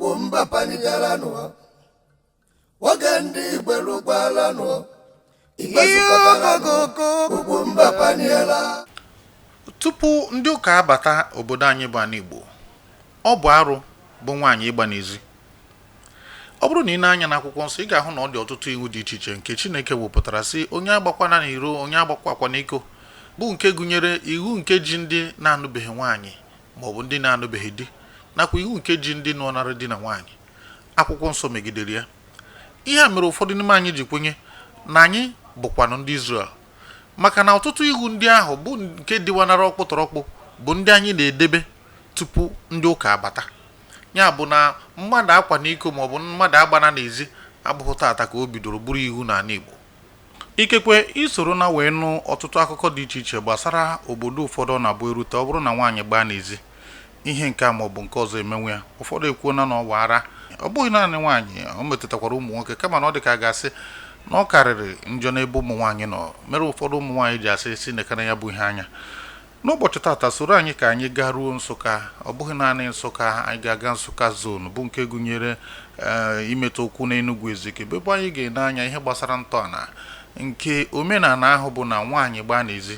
Ugwumba panigaranụ. Oge ndị Igbo rukwaranụ. Igbe zukọtaranụ. Ugwumba paniela. Tupu ndị ụka abata obodo anyị bụ ana Igbo, ọ bụ arụ bụ nwaanyị ịgba n'ezi. Ọ bụrụ na ị nee anya n'akwụkwọ nsọ, ị ga-ahụ na ọ dị ọtụtụ iwu dị iche iche nke Chineke wepụtara sị onye agbakwana n'iro, onye agbakwana iko, bụ nke gụnyere iwu nke ji ndị na-anụbeghị nwaanyị maọbụ ndị na-anụbeghị di, nakwa iwu nke ji ndị nụọnara di na nwaanyị. Akwụkwọ nsọ megidere ya. Ihe a mere ụfọdụ n'ime anyị ji kwenye na anyị bụkwanụ ndị Izrel, maka na ọtụtụ iwu ndị ahụ bụ nke dịwanara ọkpụtọrọkpụ bụ ndị anyị na-edebe tupu ndị ụka abata. Ya bụ na mmadụ akwana iko maọbụ mmadụ agbana n'ezi abụghị tata ka o bidoro bụrụ iwu n'ala Igbo. Ikekwe i soro na wee nụ ọtụtụ akụkọ dị iche iche gbasara obodo ụfọdụ ọ na-abụ erute, ọ bụrụ na nwaanyị gbaa n'ezi, ihe nke a maọbụ nke ọzọ emenwe ya. Ụfọdụ ekwuona na ọ wụ ara. Ọ bụghị naanị nwaanyị, o metụtakwara ụmụ nwoke, kama na ọ dị ka a ga-asị na ọ karịrị njọ n'ebe ụmụ nwaanyị nọ, mere ụfọdụ ụmụ nwaanyị ji asị sị nekana ya bụ ihe anya. N'ụbọchị tata, soro anyị ka anyị garuo Nsụka. Ọ bụghị naanị Nsụka, anyị ga-aga Nsụka zone, bụ nke gụnyere imetụ ụkwụ n'Enugwu Ezike, bụ ebe anyị ga-ene anya ihe gbasara ntọala nke omenala ahụ bụ na nwaanyị gbaa n'ezi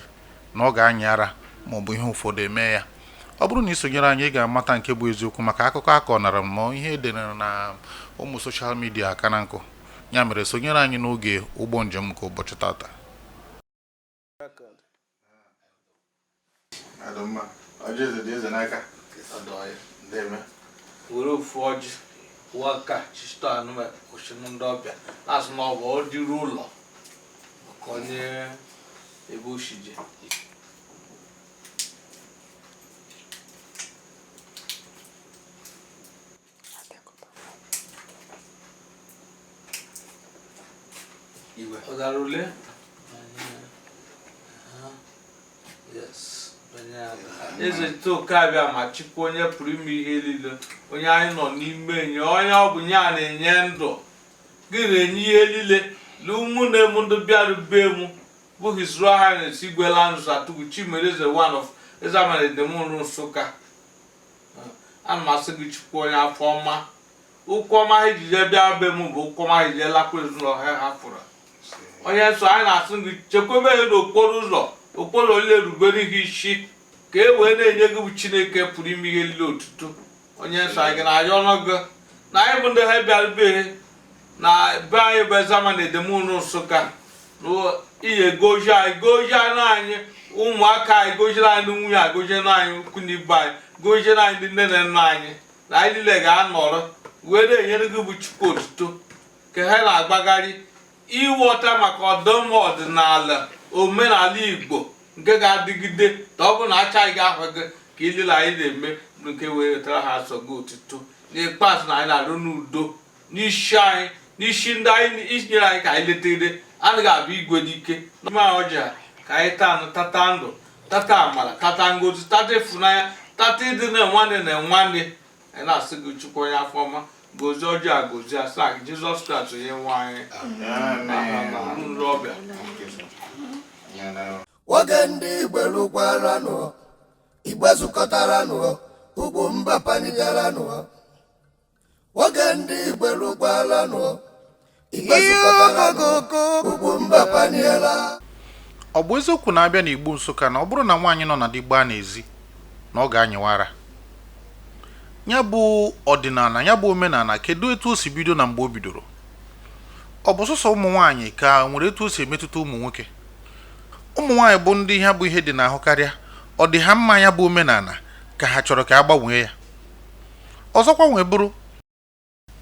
na ọ ga-anyị ara maọbụ ihe ụfọdụ eme ya. Ọ bụrụ na ị sonyere anyị, ị ga-amata nke bụ eziokwu, maka akụkọ a kọnara m ma ihe edere na ụmụ social media aka na nkụ. Ya mere, sonyere anyị n'oge ụgbọ njem nke ụbọchị tata. Were ofu ọjị waka chịta anụ kwụsịrị ndị ọbịa na-asị na ọ bụ ọ dịrị ụlọ ka onye ebe o si je. Ọ dara ule? Yes. Eze Toke Abịama Chukwu onye pụrụ ime ihe niile, onye anyị nọ n'ime nye, onye ọ bụ ya na-enye ndụ, gị na-enye ihe niile na ụmụnne m ndị bịara be m bụ His Royal Highness Igwe Lanzus Atugu Chimereze one of Ezema na Edemuru Nsụka. Ana m asị gị Chukwu onye afọ ọma, ụkwụ ọma ha ji jee bịa be m bụ ụkwụ ọma ha ji jee lakwa ezinụlọ ha hafụrụ. Onye nsọ, anyị na-asị gị chekwebe ha n'okporo ụzọ, okporo niile rubere ha isi, ka e wee na-enye gị bụ Chineke pụrụ ime ihe niile otuto. Onye nsọ, anyị na-arịọ ọnụ gị na anyị bụ ndị ha bịara be ha na be anyị bụ Ezema na Edemuru Nsụka, na ihe gozie anyị, gozie anyị ụmụaka anyị, goziere anyị nwunye anyị, goziere anyị ikwu na ibe anyị, goziere anyị ndị nne na nna anyị, na anyị niile ga-anọrọ wee na-enyere gị bụ Chukwu otuto, ka ha na-agbagharị ịghọta maka ọdịmma ọdịnala omenala Igbo nke ga-adịgide, na ọ bụ na achaghị gị ahụ gị ka ilile anyị na-eme nke wee wetara ha asọ gị otuto. N'ikpeazụ, na anyị na-arụ n'udo n'isi anyị, n'isi ndị anyị inyere anyị ka anyị letere anaghị abụ igwe n'ike n'ime ọja, ka anyị taa anụ, tata ndụ, tata amara, tata ngozi, tata ịfụnanya, tata ịdị na nwanne na nwanne. Anyị na-asị gị Chukwu onye afọ ọma, gozie ọjọọ a, gozie asa gị Jizọs Kraịst onye nwe anyị. Ndị ọbịa. Oge ndị Igbo rukwaranụ, Igbe zukọtaranụ, Ugwumba panigaranụ. Oge ndị Igbo rukwaranụ, Igbe zukọtaranụ, Ugwumba paniela. Ọ bụ eziokwu na abịa n'Igbo Nsụka na ọ bụrụ na nwaanyị nọ na di gbaa n'ezi na ọ ga-anyịwa ara? Ya bụ ọdịnala, ya bụ omenala, kedu etu o si bido na mgbe o bidoro? Ọ bụ sọsọ ụmụ nwaanyị ka nwere etu o si emetụta ụmụ nwoke? Ụmụ nwaanyị bụ ndị ya bụ ihe dị n'ahụ karịa, ọ dị ha mma ya bụ omenala, ka ha chọrọ ka a gbanwee ya? Ọzọkwa wee bụrụ,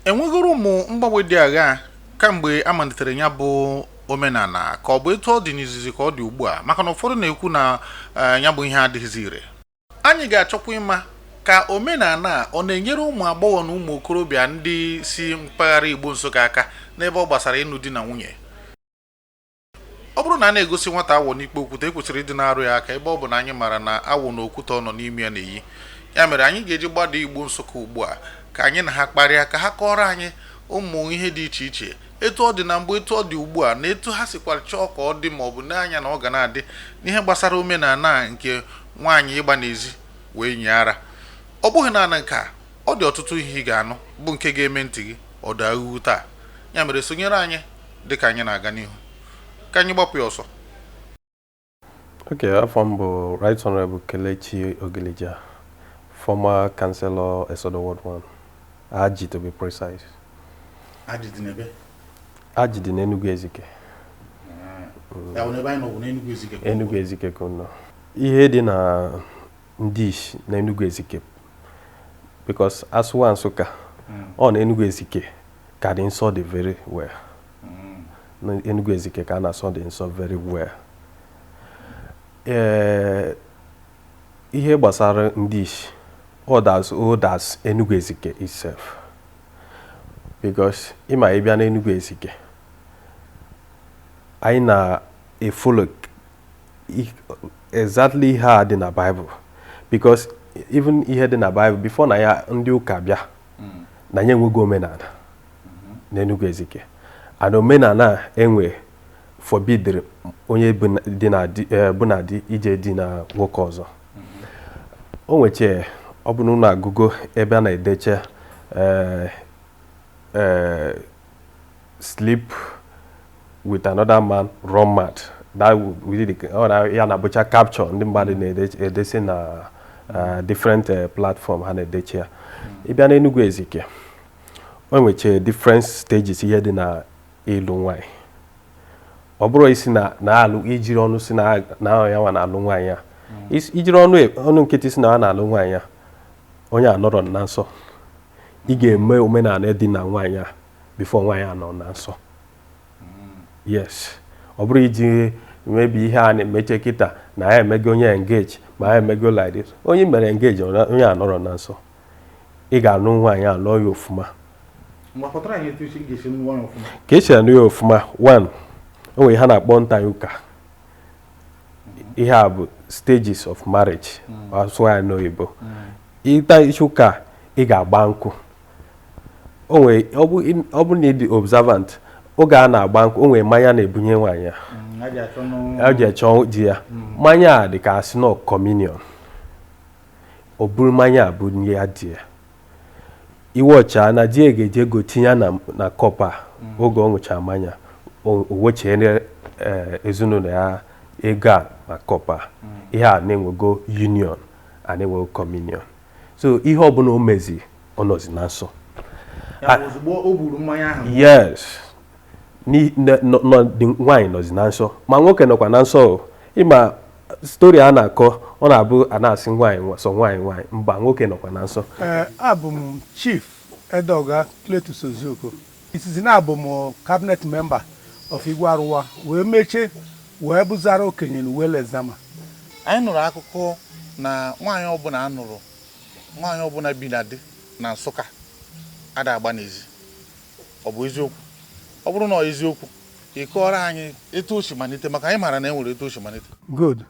enwegoro ụmụ mgbanwe dị agha kamgbe a malitere ya bụ omenala, ka ọ bụ etu ọ dị n'izizi ka ọ dị ugbu a? Maka na ụfọdụ na-ekwu na ya bụ ihe adịghịzi ire. Anyị ga-achọkwa ịma ka omenala a ọ na-enyere ụmụ agbọghọ na ụmụ okorobịa ndị si mpaghara Igbo Nsụka aka n'ebe ọ gbasara ịnụ di na nwunye. Ọ bụrụ na a na-egosi nwata awọ n'ikpe okwute, e kwesịrị ịdị na-arụ ya aka, ebe ọ bụ na anyị maara na awọ na okwute ọ nọ n'ime ya na-eyi. Ya mere anyị ga-eji gbado Igbo Nsụka ugbu a ka anyị na ha kparịa, ka ha kọọrọ anyị ụmụ ihe dị iche iche, etu ọ dị na mbụ, etu ọ dị ugbu a, na etu ha sikwara chọọ ka ọ dị ma ọ bụ n'anya na ọ ga na-adị n'ihe gbasara omenala a nke nwaanyị ịgba n'ezi wee nye ara. Ọ bụghị naanị nke a, Ọ dị ọtụtụ ihe ị ga-anụ bụ nke ga-eme ntị gị ọ daa ugwu taa. Ya mere sonyere anyị dị ka anyị na-aga n'ihu. Ka anyị gbapụ ya ọsọ. Okay, afa m bụ Right Honorable Kelechi Ogilija, former councillor, Esodo Ward 1, Aji to be precise. Aji dị n'ebe? Aji dị n'Enugu Ezike. Ya bụ n'ebe anyị nọ bụ n'Enugu Ezike. Enugu Ezike ka nọ. Ihe dị na ndị ishi na Enugu Ezike, because asụwa Nsụka, ọ na Enugu Ezike ka dị nsọ dị very well. Na Enugu Ezike ka a na-asọ dị nsọ very well. Ee, ihe gbasara ndị ishi, ọ as old as Enugu Ezike itself. Because ịma ịbịa n'Enugu Ezike, anyị na-efollow exactly ihe a dị na Bible, because even ihe dị na Bible before na ya ndị ụka bịa na ya enwego omenala n'Enugu Ezike, and omenala a enwe forbidere onye dị na di, bụ na di ije di na nwoke ọzọ. O nweche ọ bụ na unu agụgo ebe a na-edeche "Sleep with another man, run mad." That will be ọ na ya na-abụcha capture ndị mmadụ na-edesi na different platform ha na-edeche ya. Ịbịa n'Enugu Ezike, o nweche different stages ihe dị na ịlụ nwanyị. Ọ bụrụ isi na na-alụ, ijiri ọnụ si na na ya nwa na-alụ nwaanyị a, ijiri ọnụ nkịtị si na ya na-alụ nwaanyị a, onye a nọrọ na nsọ. Ị ga-eme omenala dị na nwaanyị a before nwaanyị a nọ na nsọ. Yes, ọ bụrụ iji mebi ihe a na-emeche kịta na ya emego onye engage, ma ya emego like this, onye mere engage, onye a nọrọ na nsọ. Ị ga-anụ nwaanyị a, lụọ ya ofuma. Mgbe pụtara anyị etu ị ga-esi nụọ ya ọfụma. Ka esi anụ ya ofuma, one, o nwere ihe a na-akpọ ntanye ụka. Ihe a bụ stages of marriage, asụ ya n'oyibo. Ịta isi ụka, ị ga-agba nkwụ. O nwere ọ bụ na ị dị observant oge a na-agba nkwụ, o nwere mmanya na-ebunye nwaanyị a. A ji achọ nụ. E ji achọ di ya. Mmanya a dị ka asị nọ communion. O buru mmanya a bunye ya di ya, iwe ọcha na di ya ga-eji ego tinye na cup a. Oge ọ ṅụchara mmanya, o wechiere ezinụlọ ya ego a na cup a. Ihe a na-enwego union, a na-enwego communion, so ihe ọbụla o mezi, ọ nọzi na nsọ. Ya bụ ozugbo o buru mmanya ahụ. Yes. Nwaanyị nọzi na nsọ, ma nwoke nọkwa na nsọ o. Ịma story a na-akọ, ọ na-abụ a na-asị nwaanyị sọ nwaanyị nwaanyị. Mba, nwoke nọkwa na nsọ. Ee, abụ m Chief Edoga Cletus Ozuko. Izizi na abụ m cabinet member of Igwe Arụwa, wee mechie wee bụzara okenye na uwe lezama. Anyị nụrụ akụkọ na nwaanyị ọbụla a nụrụ, nwaanyị ọbụla bi na di na Nsụka ada agba n'ezi. Ọ bụ eziokwu? Ọ bụrụ na ọ eziokwu, ị kọọrọ anyị etu o si malite, maka anyị maara na e nwere etu o si malite. Good.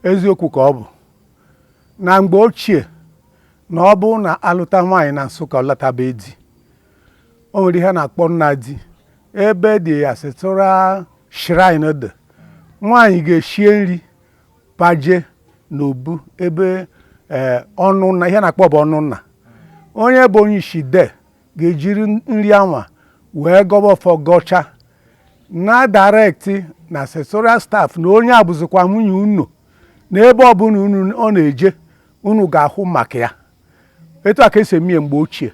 Eziokwu ka ọ bụ na mgbe ochie na ọ bụ na alụta nwaanyị na Nsụka, ọ latabe di, o nwere ihe a na-akpọ nna di, ebe dị ancestral shrine dị. Nwaanyị ga-eshie nri paje n'obu ebe ee ọnụ nna, ihe a na-akpọ bụ ọnụ nna. Onye bụ onye isi de ga-ejiri nri anwa wee gọba ọfọ, gọcha na direct na ancestral staff na onye a bụzikwa nwunye unu, na ebe ọbụla unu ọ na-eje, unu ga-ahụ maka ya. Etu a ka esi eme ya mgbe ochie,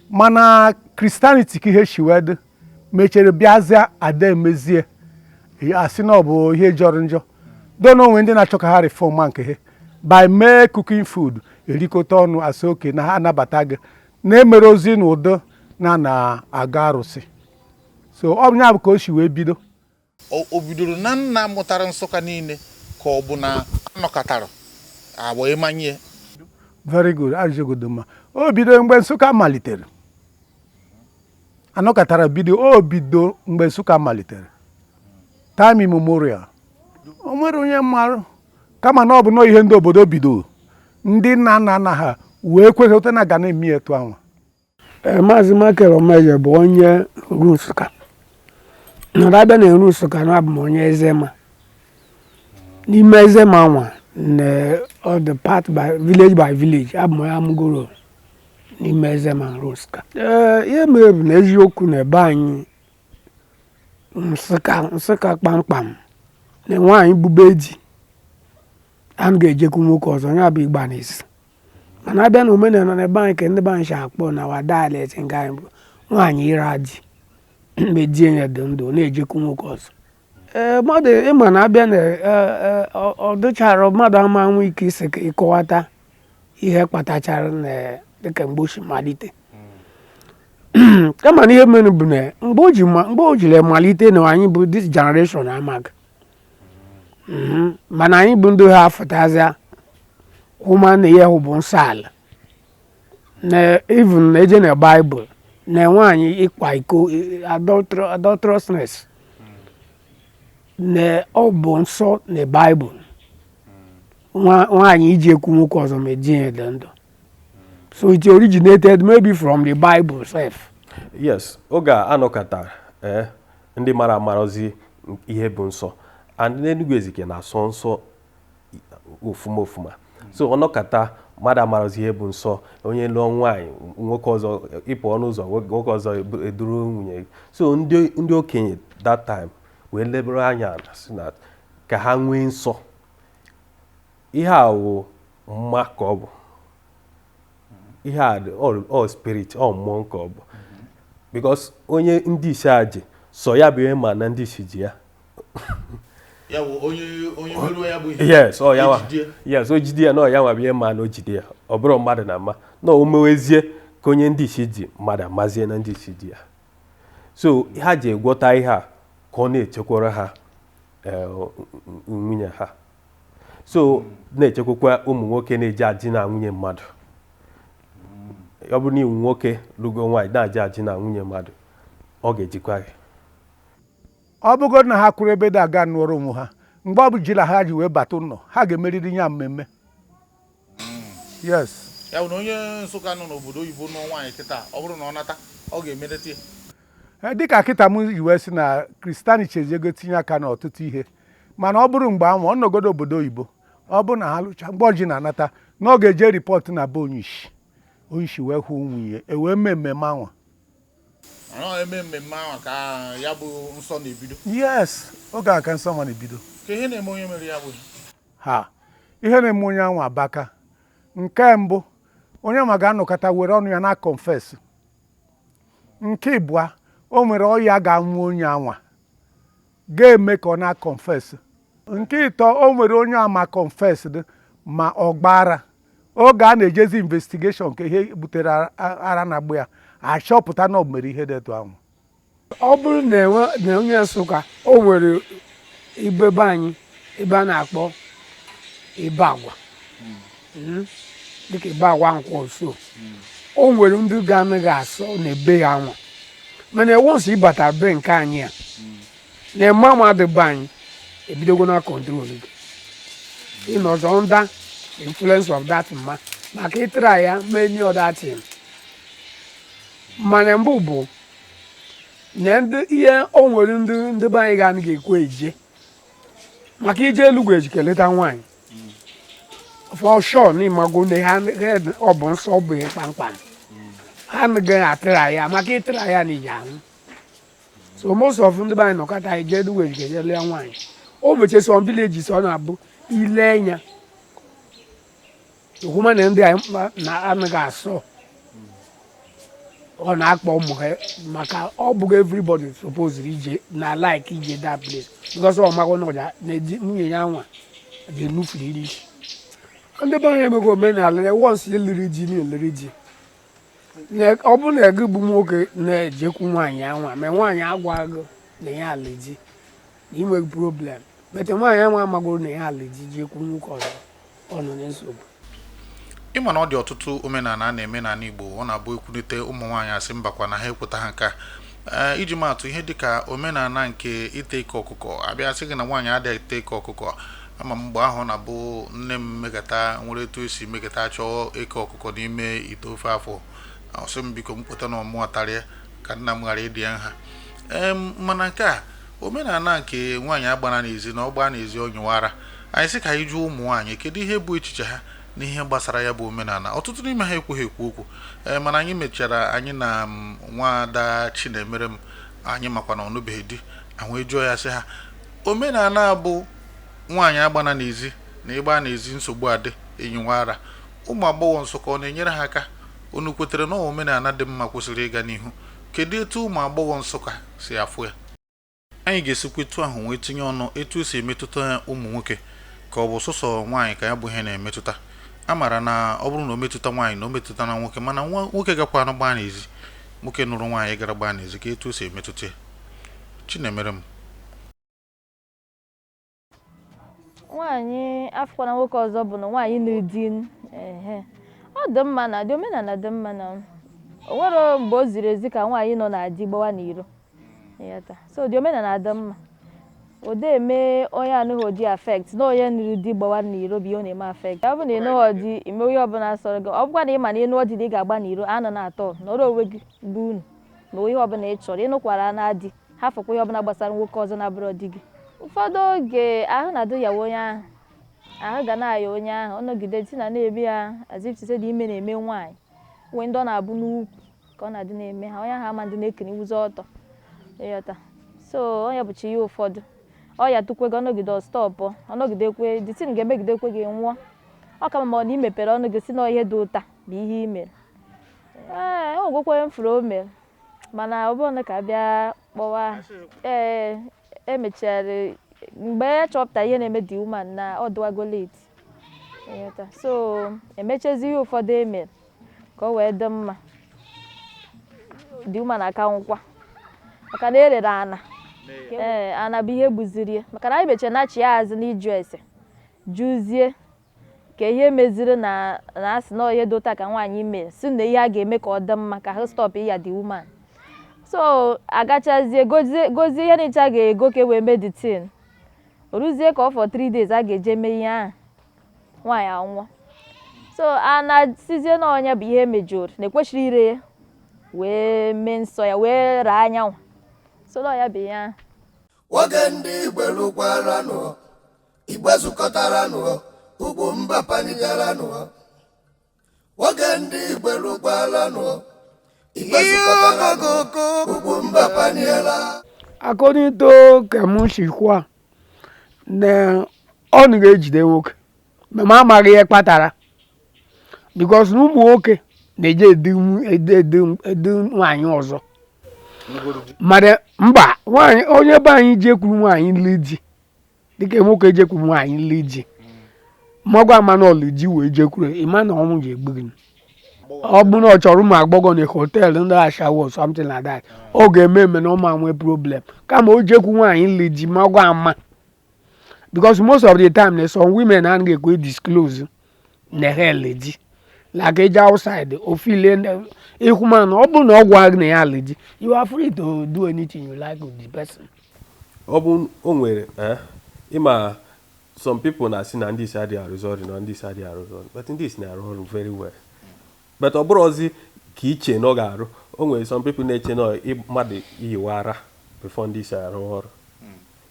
mana Christianity ka ihe si wee dị mechere bịazịa ada emezie, asị na ọ bụ ihe jọrọ njọ do na onwe ndị na-achọ ka ha reform nke ha by mee cooking food erikọta ọnụ, asị oke na ha anabata gị na-emere ozi n'udo na na-aga arụsị. So ọ bụ ya bụ ka o si wee bido. O bidoro na nna mụtara Nsụka niile, ka ọ bụ na anọkọtara agba ịmanye? Very good, ajụjụ mma. O bido mgbe Nsụka malitere. Anọkọtara bido, o bido mgbe Nsụka malitere, time immemorial. O nwere onye mmarụ, kama na ọ bụ nọọ ihe ndị obodo bido, ndị nna nna nna ha wee kwekọta na ga na-eme ya etu anwa. Ee, Maazị Michael Omeje bụ onye Eru Nsụka. Nọrọ abịa na Eru Nsụka, na abụ m onye Ezema. N'ime Ezema nwa na all the part by village by village, abụ m onye Amugoro. N'ime Ezema Nru Nsụka. Ee, ihe mere bụ na eziokwu na ebe anyị Nsụka, Nsụka kpamkpam, na nwaanyị bube di a ga-ejekwu nwoke ọzọ, ya bụ ịgba n'ezi. Mana abịa na omenala na ebe anyị, ka ndị be anyị si akpọ na wa dialect nke anyị, bụ nwaanyị ịra di mgbe di ya dị ndụ na-ejekwu nwoke ọzọ. Ee, mmadụ ịma na abịa na ọ dịchara mmadụ ama nwe ike isi ka ịkọwata ihe kpatachara na dịka mgbe o si malite. Kama na ihe mere bụ na mgbe o jiri malite na anyị bụ this generation amaghị. Mana anyị bụ ndị ha afụtazịa hụma na ihe hụ bụ nsọ ala, na even na eje na Baịbụl na nwaanyị ịkwa iko, adulterousness, na ọ bụ nsọ na Baịbụl, nwaanyị iji ekwu nwoke ọzọ ma di ya dị ndụ. So it originated maybe from the Bible sef. Yes, oge a anọkọtara, ee, ndị mara amarozi ihe bụ nsọ, and n'Enugu Ezike na-asọ nsọ ofuma ofuma. So ọnọkata mmadụ amarozi ihe bụ nsọ, onye lụọ nwaanyị nwoke ọzọ, ịpụ ọnụ ụzọ, nwoke ọzọ eduru nwunye. So ndị okenye that time wee lebara anya sị na ka ha nwee nsọ. Ihe a wụ mma ka ọ bụ ihe a dị ọ spirit, ọ mmụọ ka ọ bụ, because onye ndị isi a ji sọ ya bụ ihe, ma na ndị isi ji ya. Ya bụ onye meruo ya bụ ihe Yes, ọ ya nwa. Ejide. Yes, o jide ya na ọ ya nwa bụ ihe, ma na o jide ya, ọ bụrụ mmadụ na mma na o mewezie ka onye ndị isi ji mmadụ amazie na ndị isi ji ya. So ha ji egwọta ihe a ka ọ na-echekwara ha nwunye ha, so na-echekwakwa ụmụ nwoke na-eji adị na nwunye mmadụ. Ọ bụrụ na iwu nwoke lụgo nwaanyị na-aji adị na nwunye mmadụ, ọ ga-ejikwa gị. Ọ bụgodị na ha kwuru ebe dị aga nụọrọ onwe ha, mgbe ọ bụ jila ha ji wee bata ụlọ, ha ga-emeriri ya mmemme, yes. Ya bụ na onye Nsụka nọ n'obodo oyibo nụọ nwaanyị kịta, ọ bụrụ na ọ nata, ọ ga-emeleta ya. Dịka kịta m ji wee sị na Christianity ejego tinye aka n'ọtụtụ ihe, mana ọ bụrụ mgbe ahụ ọ nọgodo obodo oyibo, ọ bụrụ na ha lụcha, mgbe ọjị na-anata na ọ ga-eje report na be onyeisi, onyeisi wee hụ nwunye, e wee mee mmemme anwa. Mana ọ eme mmemme ahụ ka ya bụ nsọ na-ebido? Yes, oge a ka nsọ nwa na-ebido. Ka ihe na-eme onye mere ya bụ ihe? Ha ihe na-eme onye anwa abaka. Nke mbụ, onye ma ga-anọkọta were ọnụ ya na confess. Nke ịbụa, o nwere ọya ga-anwụ onye anwa ga-eme ka ọ na-confess. Nke ịtọ, o nwere onye ama confess dị ma ọ gbara oge a na-ejezi investigation nke ihe butere ara na-agbụ ya, achọpụta na ọ mere ihe dị etu ahụ. Ọ bụrụ na na onye Nsụka, o nwere ibe be anyị ebe a na-akpọ ibe agwa. Dịka ibe agwa nkwọ, so o nwere ndị ga-anaghị asọ na ebe ya nwa, mana once ịbata be nke anyị a na-eme mmadụ be anyị ebidogo na control gị, ịnọzọ under influence of that mma, maka ịtara ya many other thing. Mana mbụ bụ na ndị ihe o nwere ndị be anyị ga-anaghị ekwe eje maka ije Elugwu ejike leta nwaanyị, for sure na ịmago na ha ọ bụ nsọ, ọ bụ ihe kpamkpam, ha anaghị atịra ya maka ịtịra ya na ije ahụ. So most of ndị be anyị nọkọta ije Elugwu ejike je lee nwaanyị, o meche some villages ọ na-abụ ile anya hụma na ndị anyị na anaghị asọ, ọ na-akpọ ụmụ ha, maka ọ bụghị everybody suppose ije na like ije that place, because ọ mago na ọja na di nwunye ya nwa ga-enufuriri isi. Ndị be anyị emego omenala ya, once eliri ji na eliri ji. Ọ bụrụ na gị bụ nwoke na-ejekwu nwaanyị anwa, ma nwaanyị agwa gị na ya alụ di, na ị nweghị problem. But nwaanyị anwa amagoro na ya alụ di, jekwu nwoke ọzọ, ọ nọ na nsogbu. Ịma na ọ dị ọtụtụ omenala a na-eme n'ala Igbo, ọ na-abụ ekwunite, ụmụ nwaanyị asị mbakwa na ha ekweta ha nke a. Ee, iji maatụ, ihe dịka omenala nke ite ike ọkụkọ, abịa sị gị na nwaanyị adịghị ete ike ọkụkọ. Ama m mgbe ahụ ọ na-abụ nne m mekata nwere etu esi mekata chọọ eke ọkụkọ n'ime ite ofe afọ, ọ sị m biko m kweta na ọmụọ tarịa ka nna m ghara ịdị ya nha. Ee, mana nke a omenala nke nwaanyị agbara n'ezi na ọ gbaa n'ezi ọ nyụwara anyị, sị ka anyị jụọ ụmụ nwaanyị kedu ihe bụ echiche ha. N'ihe gbasara ya bụ omenala, ọtụtụ n'ime ha ekweghị ekwu okwu. Ee, mana anyị mechara, anyị na nwaada Chinemere m, anyị makwa na ọ nụbeghị di, ahụ jụọ ya sị ha, omenala bụ nwaanyị agbana n'ezi na ịgba n'ezi nsogbu adị enyi ara ụmụ agbọghọ Nsụka, ọ na-enyere ha aka? Unu kwetere na omenala dị mma kwesịrị ịga n'ihu? Kedu etu ụmụ agbọghọ Nsụka si afụ ya? Anyị ga-esikwa etu ahụ wee tinye ọnụ etu o si emetụta ụmụ nwoke, ka ọ bụ sọsọ nwaanyị ka ya bụ ihe na-emetụta. A maara na ọ bụrụ na o metụta nwaanyị, na o metụta na nwoke, mana nwa nwoke gakwa anụ gbaa n'ezi, nwoke nụrụ nwaanyị gara gbaa n'ezi, ka etu o si emetụta ya. Chinemere m. Nwaanyị afụkwana nwoke ọzọ bụ na nwaanyị na-edi ehe, ọ dị mma na dị omenala dị mma na o nwere mgbe o ziri ezi ka nwaanyị nọ na di gbawa n'iro. Ịghọta? So dị omenala dị mma, o de eme onye anụghị di affect na onye nụrụ di gbawa n'iro bụ ihe ọ na-eme affect. Ọ bụ na ịnụghọ di, ime ihe ọbụla sọrọ gị. Ọ bụkwa na ị ma na ịnụọ di na ị ga-agba n'iro, anọ na-atọ nọrọ onwe gị bụ unu ma ihe ọbụla ị chọrọ. Ịnụkwara na di, hafụkwa ihe ọbụla gbasara nwoke ọzọ na-abụrọ di gị. Ụfọdụ oge ahụ na-adụ yawa onye ahụ, ahụ ga na-aya onye ahụ, ọ nọgide si na na-eme ya as if to say na ime na-eme nwaanyị nwee ndị ọ na-abụ n'ukwu ka ọ na-adị na-eme ha, onye ahụ ama ndị na-ekeniwuzi ọtọ. Ịghọta? So onye bụcha ihe ụfọdụ ọ ya tukwe gị, ọnọgide ọstọpụ, ọnọgidekwe the thing ga-emegidekwe gị nwụọ. Ọ ka mma ma ọ na imepere ọnụ gị si na ihe dị ụta bụ ihe i mere. Ee, o nwegokwa onye m fụrụ o mere, mana ọ bụrụ na ka bịa kpọwa, ee, emechara mgbe e chọpụtara ihe na-eme the woman na ọ dịwago late. Ịghọta? So emechezi ihe ụfọdụ emere ka o wee dị mma, the woman aka nkwa, maka na erere ana. Ee, ana bụ ihe gbuziri ya, maka na anyị mechara nachi ya azụ n'ịjụ ese, jụzie ka ihe meziri na asị na ihe dị ụta ka nwaanyị mere, si na ihe a ga-eme ka ọ dị mma ka ha stop ya the woman. So agachazie gozie gozie ihe nicha ga-ego ka e wee mee the thing, o ruzie ka ọ for 3 days a ga-eje mee ihe ahụ, nwaanyị anwụọ. So a na-sizie na ọnya bụ ihe mejọrọ na ekwesịrị ire ya wee mee nsọ ya wee raa anyanwụ. So na ya bụ ihe ahụ. Nwoke ndị Igbo lụkwaranụ, Igbo zukọtaranụ, ugwu mba panigaranụ. Nwoke ndị Igbo lụkwaranụ, Igbo zukọtaranụ, ugwu mba paniela. According to ka m si kwuo na ọ ga-ejide nwoke, ma m amaghị ihe kpatara, because na ụmụ nwoke na-eje edu edu edu edu nwaanyị ọzọ. Mana mba, nwaanyị onye be anyị jekwuru nwaanyị nli di, dịka nwoke jekwuru nwaanyị nli di, mọgwa ama na ọlụ di wee jekwuru, ịma na ọnwụ ji egbu gị. Ọ bụ na ọ chọrọ ụmụ agbọghọ na hotel ndị ashawo or something like that, ọ ga-eme eme na ọ ma nwee problem, kama o jekwu nwaanyị nli di magwa ama, because most of the time na some women anaghị ekwe disclose na ha ele di, like eje outside ofile ịhụ, ma na ọ bụrụ na ọ gwa gị na ya alụ di, you are free to do anything you like with the person. Ọ bụ o nwere ịma some people na-asị na ndị isi adịghị arụzi ọrụ, na ndị isi adịghị arụzi ọrụ, but ndị isi na-arụ ọrụ very well. But ọ bụrụzi ka iche na ọ ga-arụ. O nwere some people na-eche na mmadụ iyiwe ara before ndị isi arụ ọrụ.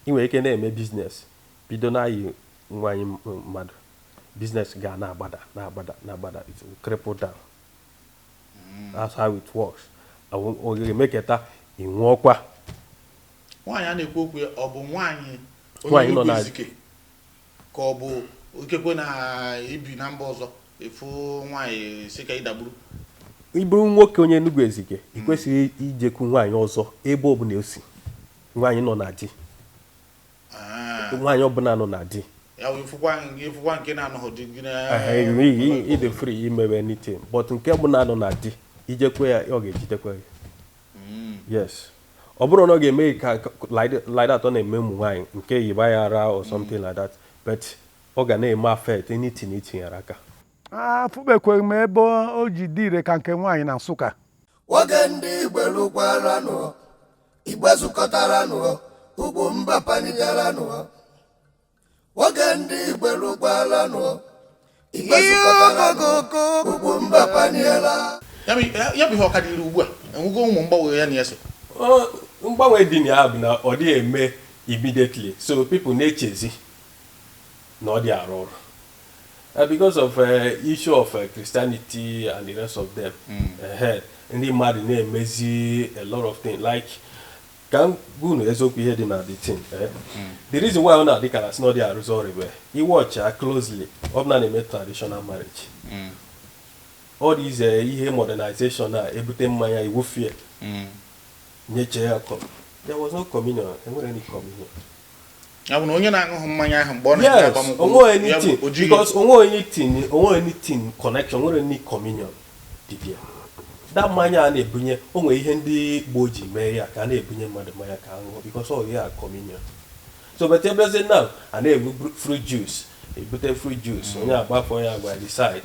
Ị nwere ike na-eme business, bido na-ayị nwaanyị mmadụ, business ga na-agbada, na-agbada, na-agbada. It will cripple down. That's how it works. Ọ ga-emeketa ị nwụọkwa. Nwaanyị a na-ekwu okwu ya, ọ bụ nwaanyị onye Nwaanyị nọ Enugu Ezike, ka ọ bụ ikekwe na ibi na mba ọzọ efu nwaanyị si ka ịdagburu? Ị bụrụ nwoke onye Enugu Ezike, ị kwesịghị ijekwu nwaanyị ọzọ ebe ọbụla o si, nwaanyị nọ na di. Nwaanyị ọbụla nọ na di. Ya wụ ịfụkwa nke na-anọghị di gị na Ịdị free imewe anything, but nke ọbụla nọ na di, ijekwe ya, ọ ga-ejidekwe gị. Yes, ọ bụrụ na ọ ga-eme ka like that, ọ na-eme ụmụ nwaanyị nke yiba ya ara or something like that, but ọ ga na-eme affect anything itinyere aka. Afụbekweghị m ebe o ji dị ire ka nke nwaanyị na Nsụka. Nwoke ndị Igbo lụkwaranụ, Igbo zukọtaranụ, ugwu mba panigaranụ. Nwoke ndị Igbo lụkwaranụ, Igbo zukọtaranụ, ugwu mba paniela. Ya bụ ihe ọka dịrị ugbu a, enwego ụmụ mgbanwe ya na ya so? Mgbanwe dị na ya bụ na ọ dịghị eme immediately, so people na-echezi na ọ dị arụ ọrụ. Because of issue of Christianity and the rest of them, ndị mmadụ na-emezi a lot of things like, ka m gwa unu eziokwu, ihe dị na the thing, eh? The reason why ọ na-adị ka na sị na ọ dị arụzi ọrụ bụ i watch ya closely, ọ bụla na-eme traditional marriage, all these ihe modernization a ebute mmanya iwufie nyeche ya there was no communion, enwere any communion. Ya bụ na onye na-aṅụghị mmanya ahụ mgbe ọ na-eme Yes. agbamnkwụ, Onwe ya bụ anything o jighị- because onwe anything connection, nwere any communion dị there. That mmanya a na-ebunye, o nwere ihe ndị gboo ji mee ya ka a na-ebunye mmadụ mmanya ka aṅụọ, because ọ ya communion. So but ebeze now, a na-ebu fruit juice, ebute fruit juice, onye agbafọ ya agba decide,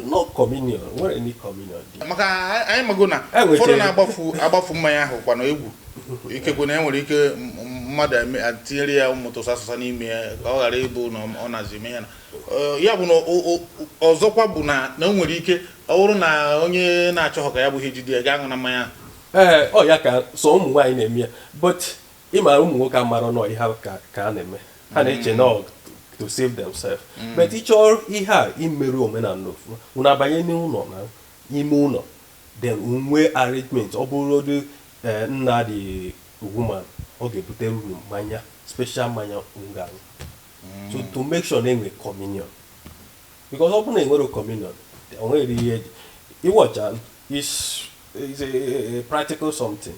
no communion, nwere any communion dị. Maka anyị mago na E nwetara- ụfọdụ na-agbafu agbafu mmanya ahụ kwa na egwu, ikekwe na enwere ike mmadụ atinyere ya ụmụ tụsa asụsa n'ime ya ka ọ ghara ịbụ na ọ nazi eme ya na ya bụ na ọzọkwa bụ na o nwere ike ọ bụrụ na onye na-achọghọ ka ya bụ ihe jide ya gaa ṅụ na mmanya ahụ. Ee, ọ ya ka so ụmụ nwaanyị na-eme ya, but ịmara ụmụ nwoke amara nọ ihe ka a na-eme, ha na-eche na ọ to save themselves. But ịchọọ ihe a imerụ omenala ofụma, unu abanye n'ụlọ, na ime ụlọ, then nwee arrangement. Ọ bụrụ nna the woman, ọ ga-ebute uru mmanya, special mmanya unu ga-aṅụ, so to make sure na enwe communion, because ọ bụrụ na enwere communion, o nwere ihe eji ịwọcha is a practical something,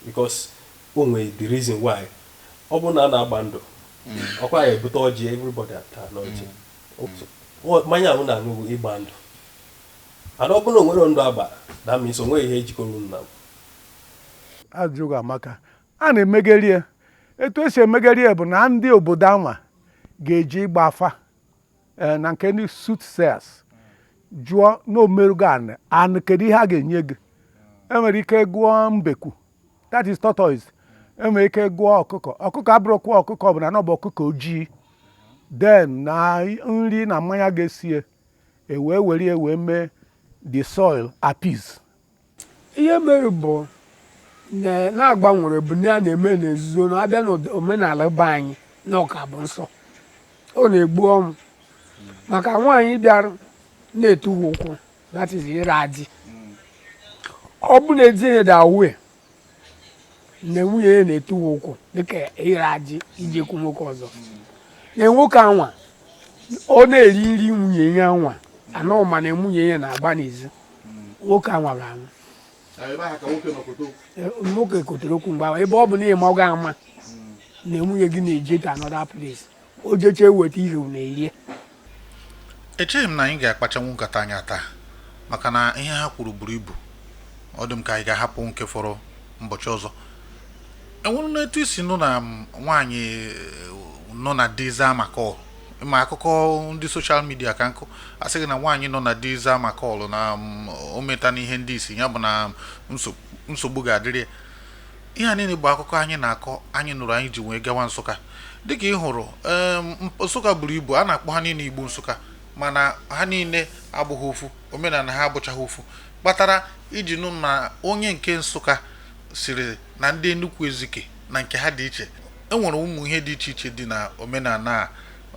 because o nwere the reason why ọ bụrụ na a na-agba ndụ, ọkwa ya ebute ọjị, everybody ata n'ọjị. Mmanya ahụ na-aṅụ bụ ịgba ndụ, and ọ bụrụ na o nwere ndụ agba, that means o nweghị ihe ejikọrọ unu na Ajụghị amaka a na-emegeri ya. Etu esi emegeri ya bụ na ndị obodo anwa ga-eji ịgba afa, na nke ndị soothsayers, jụọ na omerugo anị anị, kedu ihe a ga-enye gị. Enwere ike gụọ mbekwu, that is tortoise. Enwere ike gụọ ọkụkọ. Ọkụkọ abụrụkwa ọkụkọ ọbụla, na ọ bụ ọkụkọ ojii, then na nri na mmanya ga-esie, ewee were ya wee mee the soil appease. Ihe mere bụ na na-agbanwere bụ na a na-eme n'ezuzo, na abịa n'omenala be anyị na ọka bụ nsọ, ọ na-egbu ọnwụ maka nwaanyị bịara na-etughị ụkwụ, that is ịra adị. Ọ bụ na etinye da awe na nwunye ya na-etughị ụkwụ dịka ịra adị ijekwu nwoke ọzọ, na nwoke anwa ọ na-eri nri nwunye ya nwa anọ, ma na nwunye ya na-agba n'ezi, nwoke anwa ga-anwụ. Nwoke kotere okwu mgbe ahụ, ebe ọ bụ na ịma ọ ga-ama na nwunye gị na-eje to another place, o jeche weta ihe unu erie. Echeghị m na anyị ga-akpachanwu nkata anya taa, maka na ihe ha kwuru buru ibu. Ọ dị m ka anyị ga-ahapụ nke fọrọ mbọchị ọzọ. Enwere n'etu isi nụ na nwaanyị nọ na diza maka ma akụkọ ndị social media ka nkụ asị gị na nwaanyị nọ na diza maka ọlụ na o meta n'ihe ndị isi ya bụ na nsogbu ga-adịrị ya. Ihe a niile bụ akụkọ anyị na-akọ, anyị nụrụ, anyị ji wee gawa Nsụka. Dịka ị hụrụ, Nsụka buru ibu, a na-akpọ ha niile Igbo Nsụka, mana ha niile abụghị ofu, omenala ha abụchaghị ofu, kpatara iji nụ na onye nke Nsụka siri na ndị Enugu Ezike na nke ha dị iche. E nwere ụmụ ihe dị iche iche dị na omenala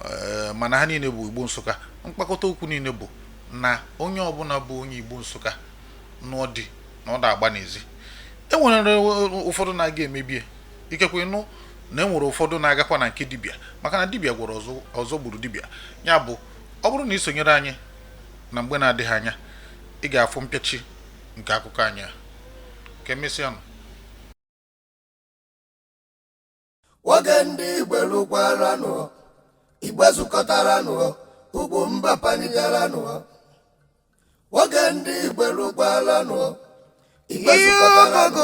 a, mana ha niile bụ Igbo Nsụka. Mkpakọta okwu niile bụ na onye ọbụla bụ onye Igbo Nsụka nụọ di na ọ da-agba n'ezi. E nwere ụfọdụ na-aga emebie, ikekwe nụ na e nwere ụfọdụ na-agakwa na nke dibịa, maka na dibịa gwọrọ ọzọ, ọzọ gburu dibịa. Ya bụ, ọ bụrụ na ị sonyere anyị na mgbe na-adịghị anya, ị ga-afụ mpịachi nke akụkọ anyị a. Ka emesịa nụ. Nwoke ndị Igbo lụkwaranụ, Igbo zukọtaranụ, ugwu mba panigaranụ. Nwoke ndị Igbo lụkwaranụ, Igbo zukọtaranụ,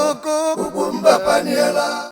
ugwu mba paniela.